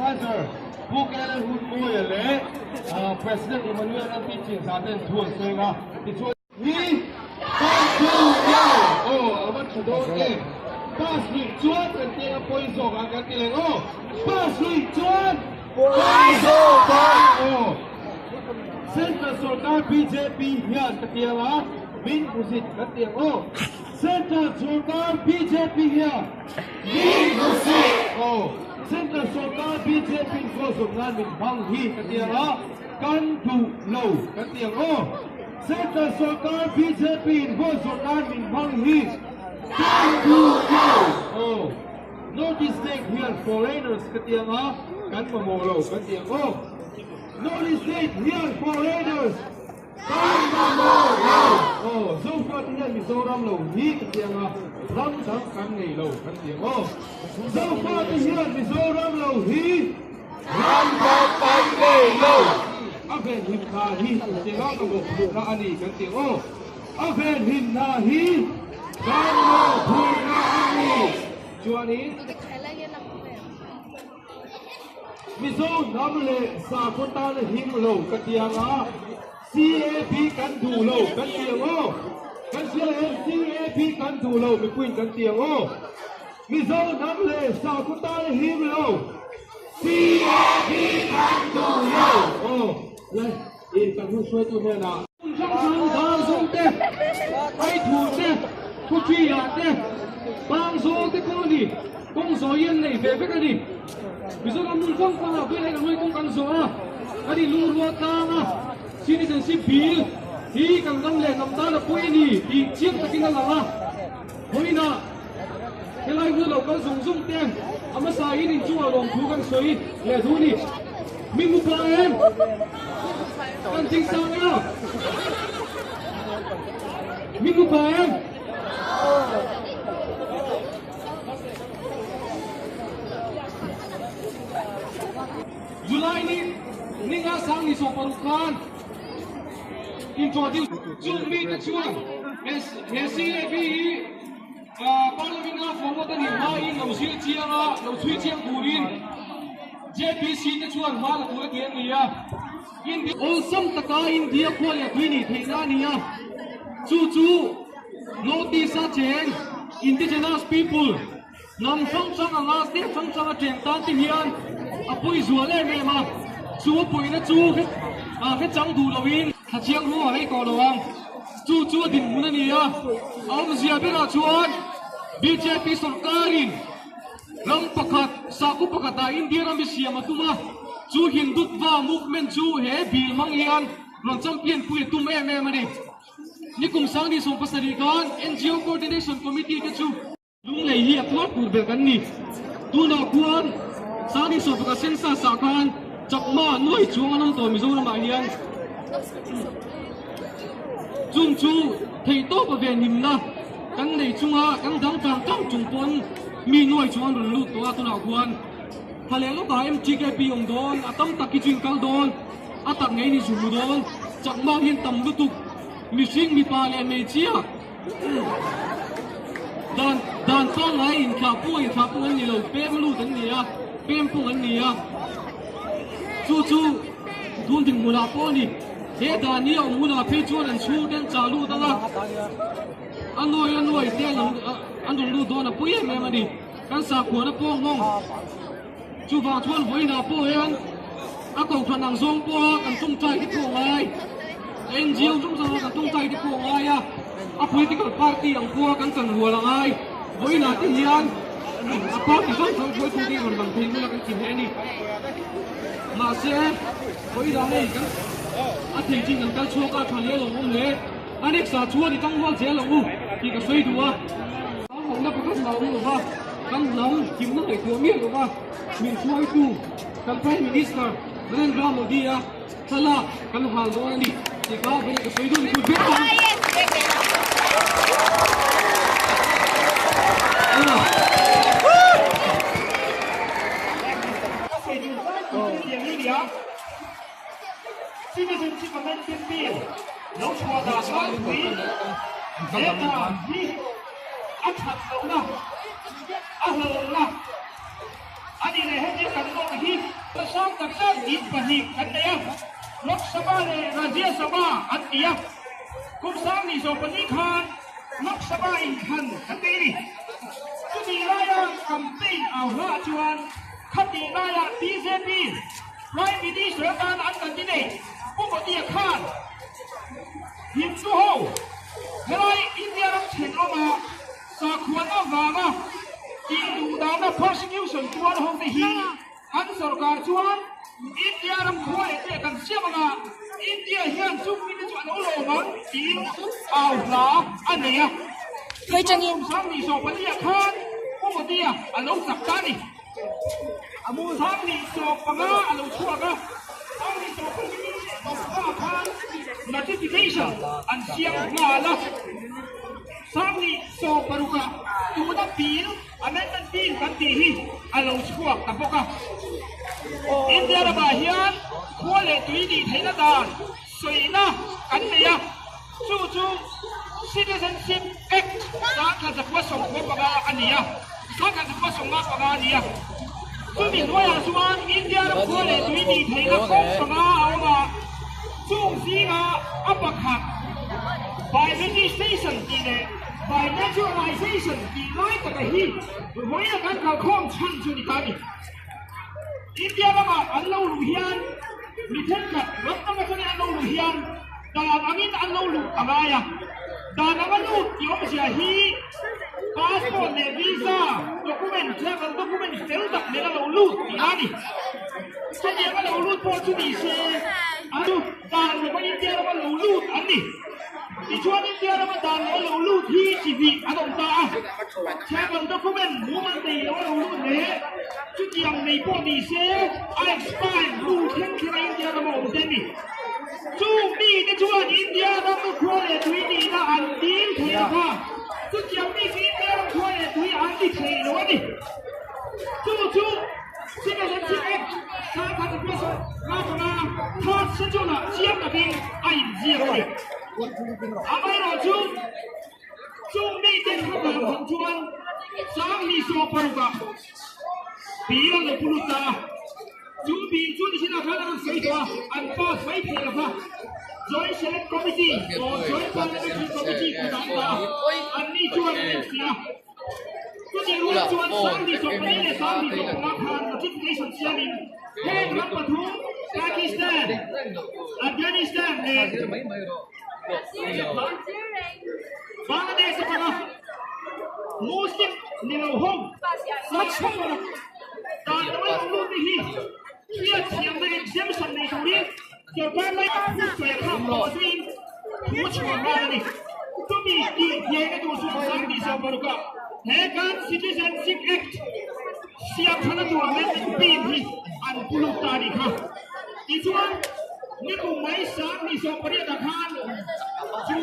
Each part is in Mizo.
Adviser Pu KL Hunmawia leh President Emmanuel LP Chinzah ten thu an sawi ang a, tichuan. Hi kan thu lo aw a va tha dawn em? Pass luih chuan kan ti anga pawi zawk ang kan ti leh aw pass luih chuan pawi zawk ang aw Central sorkar bjp hian ka ti anga min hmusit kan ti ang aw Central sorkar bjp hian min hmusit aw Central sorkar bjp in vote zawm nan min hmang hi ka ti anga kan duh lo kan ti ang aw. Central sorkar bjp in vote zawrh nan min hmang hi kan duh lo. Aw, North East State hian foreigners ka ti ang a, kan mamawh lo kan ti ang aw. North East State hian foreigners kan mamawh lo. Aw, Zofate hian Mizoram lo hi ka ti ang a, ram dang kan nei lo kan ti ang aw. Zofate hian Mizoram lo hi ram dang kan nei lo. A venhim hna hi tirah ka mawhphurhna a ni kan ti aw. A venhim hna hi kan mawhphurhna a ni. Chuanin Mizo hnam leh sakhaw tana him lo ka ti ang a, CAP kan duh lo kan ti ang aw. Kan hria em CAP kan duh lo mipuiin kan ti ang aw. Mizo hnam leh sakhaw tana him lo. CAP kan duh lo. Aw le i kan hun hruaitu hnenah. Hmun hrang hrang dar zawng te, Aithur te, Khawṭi-ah te, Bang zawl te pawh a ni. Kawng zawi an nei ve vek a ni. Mizoram hmun hrang hrangah pawh hian kan hawi kawng kan zawh a, kan inlungrual tlang a, citizenship bill hi kan ram leh hnam tan a pawi a ni tih chiang takin a lang a. Vawiinah helai hun lo kal zung zung te a hmasa in inchungah lawmthu kan sawi leh duh a ni. Min hmu phah em? Kan ding sang a. Min hmu phah em? July ni ninga sang ni 16 khan introduce chung mite chuan he CAB hi Parliament a forward a nih hmain lo zir chiang a, lo chhui chiang turin JPC te chuan hma la tur a ti a ni a. Awlsam taka India khua leh tui nih theihna a ni a, chu chu North East a cheng indigenous people Hnam hrang hrang anga state hrang hrang a cheng tan te hian a pawi zual em em a, chu a pawina chu hre chang duh loin thla chiang ru a rei tawh lo ang. Chu chu a dinhmun a ni a, a awmzia berah chuan bjp sorkarin ram pakhat, sakhaw pakhatah India ram hi siam a tum a, chu Hindutva movement chu he bill hmang hian rawn champion pui a tum em em a ni. Nikum 2017 khan NGO Coordination Committee te chu. Lunglei hi a tuar tur ber kan ni. Tunah khuan 2011 census ah khan Chakma nuai chuang an awm tawh Mizoramah hian. Chung chu theihtawp a venhimna kan nei chunga kan dang tang tang chung pawn mi nuai chuang an rawn lut tawh a tunah khuan. Tha leh lawkah MTKP awm dawn, a tam tak hi chu in kal dawn, a tak ngei ni zu dawn. Chakma hian tam lutuk mihring mipa leh hmeichhia. Dan dan pangngai inthlah pung inthlah pung an ni lo, pem lut an ni a, pem pung an ni a. Chu chu tun dinhmunah pawh a ni. He dan hi a awm hunah phei chuan an chhungte an chah lut ang a, a nuai a nuai te an an rawn lut dawn a pui em em a ni. Kan sakhuana pawh nghawng. Chuvang chuan vawiinah pawh hian a kohhran ang zawng pawha kan tawngtai te pawh ngai, NGO zawng zawng kan tawngtai te pawh ngai a, a political party ang pawha kan chan rual a ngai. Vawiinah te hian a party hrang hrang hruaitute hi rawn lang thei nula kan ti hle a ni. Mahse, vawiinah hei kan a thei chin kan kal chhuak a, tha leh lawmawm hle. A next ah chuan i tangrual zel ang u tih ka sawi duh a. Hauhna pakhat mah awm lova kan hnam himna ngaihtuah miah lova min hruaitu kan Prime Minister Narendra Modi a thlalak kan hal dawn a ni tih kha vawiin ka sawi duh ni tur vek ang. Citizenship Amendment Bill lo chhuah dan tlangpui he dan hi a that lohna, a hlawhna, A nih leh hetia kan nawr hi sang tak tak in pahnih kan nei a, Lok Sabha leh Rajya Sabha an ti a. Kum 2014 khan Lok Sabha inthlan kan nei a ni. Chutih laia campaign au hlah chuan khatih laia bjp Prime Minister atan an candidate Pu Modi-a khan Hindu ho helai India ram thenawma Sakhuan avanga tihduhdahna persecution tuar ho te hi an sorkar chuan India ram khua leh teh kan siam anga India hian chung mite chu a lo lawm ang tiin au hla a nei a. Kum 24 ah khan Pu Modi-a a lo chak ta a ni. 25 a lo chhuak a, 25 ah khan notification an siam nghal a. 26 ah tuna bill, amendment bill kan tih hi a lo chhuak ta bawk a. India ramah hian khua leh tui nih theihna dan sawina kan nei a, chu chu Citizenship Act 1995 a ni a, 1955 a ni a. Chumi hnuaiah chuan India ram khua leh tui nih theihna kawng panga a awm a, chung zinga a pakhat by registration tih leh by naturalization tih lai taka hi vawiin kan kalkhawm chhan chu ni ta a ni. India ramah an lo luh hian mi thenkhat ram dang atangin an lo luh hian dan angin an lo luh a ngai a, dan anga lut tih awmzia hi passport leh visa document travel document fel tak nen a lo lut tih a ni. Chutiang a lo lut pawh chu ni se a chu dan lova India rama lo lut an ni. Tichuan India rama dan lova lo lut hi chi hnih an awm ta a, travel document mumal nei lo a lo lut leh chutiang nei pawh ni se a expire hnu thleng thleng a India rama awm te a ni. Chung mite chuan India ram khua leh tui nihna an dil thei lo kha, chutiang mi chu India ram khua leh tui an ti thei lo a ni. Chu chu Citizenship Act 1955 third schedule-ah chiang takin a inziak a ni. Amaherawhchu, chung mite thlavang thang chuan 2016-ah bill an lo pu lut ta a. Chu bill chu nichinah khan a rawn sawi tawh a, an pass mai thei lo va. Joint Select Committee or Joint Parliamentary Committee kutah an dah a, anni chuan an enfiah a. Chutih rual chuan 2024 leh 2025 khan notification siamin heng ram pathum Pakistan, Afghanistan leh Bangladesh atanga Muslim ni lo ho sakhaw dan lo lo lut te hi hriatthiamna exemption nei turin Sorkar lai a thu sawi a khak tawh chuin thu chhuah nghal a ni. Chumi tih hniaina tur chuan 2016 ah he kan Citizenship Act siam thana tur amendment bill hi an pu lut ta a nih kha. Tichuan, nikum mai 2018 ah khan chu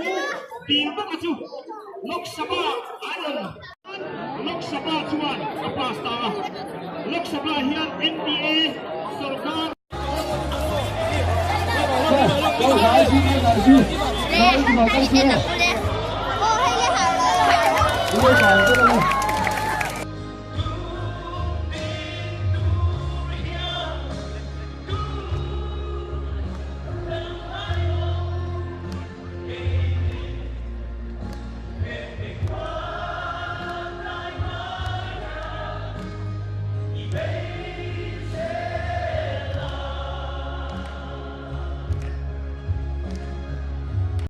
bill bawka chu Lok Sabha an rawn Lok Sabha chuan a pass ta a. Lok Sabha hian NDA sorkar.